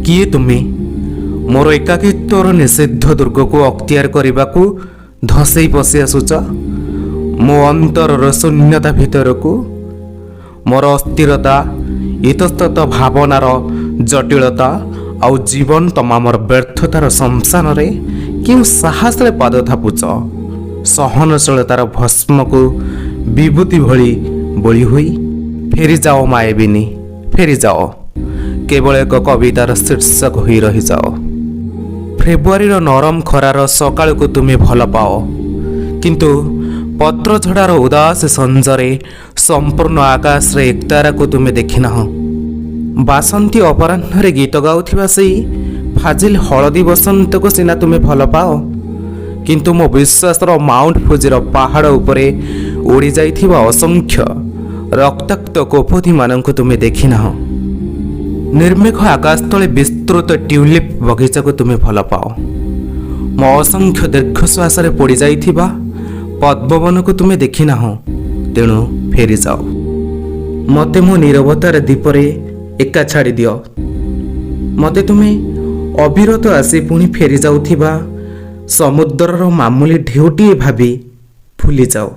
କିଏ ତୁମେ, ମୋର ଏକାକିତ୍ୱର ନିଷିଦ୍ଧ ଦୁର୍ଗକୁ ଅକ୍ତିଆର କରିବାକୁ ଧସେଇ ପଶି ଆସୁଛ ମୋ ଅନ୍ତରର ଶୂନ୍ୟତା ଭିତରକୁ? ମୋର ଅସ୍ଥିରତା, ଇତସ୍ତତ ଭାବନାର ଜଟିଳତା ଆଉ ଜୀବନ ତମାମର ବ୍ୟର୍ଥତାର ଶ୍ମଶାନରେ କେଉଁ ସାହସରେ ପାଦ ଥାପୁଛ, ସହନଶୀଳତାର ଭସ୍ମକୁ ବିଭୂତି ଭଳି ବୋଳି ହୋଇ? ଫେରିଯାଅ ମାୟାବିନୀ, ଫେରିଯାଅ। କେବଳ ଏକ କବିତାର ଶୀର୍ଷକ ହୋଇ ରହିଯାଅ। ଫେବୃଆରୀର ନରମ ଖରାର ସକାଳକୁ ତୁମେ ଭଲ ପାଅ, କିନ୍ତୁ ପତ୍ରଝଡ଼ାର ଉଦାସ ସଞ୍ଜରେ ସମ୍ପୂର୍ଣ୍ଣ ଆକାଶରେ ଏକତାରାକୁ ତୁମେ ଦେଖିନାହଁ। ବାସନ୍ତୀ ଅପରାହ୍ନରେ ଗୀତ ଗାଉଥିବା ସେଇ ଫାଜିଲ ହଳଦୀ ବସନ୍ତକୁ ସିନା ତୁମେ ଭଲ ପାଅ, କିନ୍ତୁ ମୋ ବିଶ୍ୱାସର ମାଉଣ୍ଟ ଫୁଜିର ପାହାଡ଼ ଉପରେ ଉଡ଼ି ଯାଇଥିବା ଅସଂଖ୍ୟ ରକ୍ତାକ୍ତ କୋପୋଥିମାନଙ୍କୁ ତୁମେ ଦେଖିନାହଁ। ନିର୍ମେଘ ଆକାଶ ତଳେ ବିସ୍ତୃତ ଟ୍ୟୁଲିପ୍ ବଗିଚାକୁ ତୁମେ ଭଲ ପାଅ, ମୋ ଅସଂଖ୍ୟ ଦୀର୍ଘଶ୍ୱାସରେ ପୋଡ଼ିଯାଇଥିବା ପଦ୍ମବନକୁ ତୁମେ ଦେଖିନାହଁ। ତେଣୁ ଫେରିଯାଅ। ମୋତେ ମୋ ନିରବତାର ଦ୍ୱୀପରେ ଏକା ଛାଡ଼ିଦିଅ। ମୋତେ ତୁମେ ଅବିରତ ଆସି ପୁଣି ଫେରିଯାଉଥିବା ସମୁଦ୍ରର ମାମୁଲି ଢେଉଟିଏ ଭାବି ଭୁଲିଯାଅ।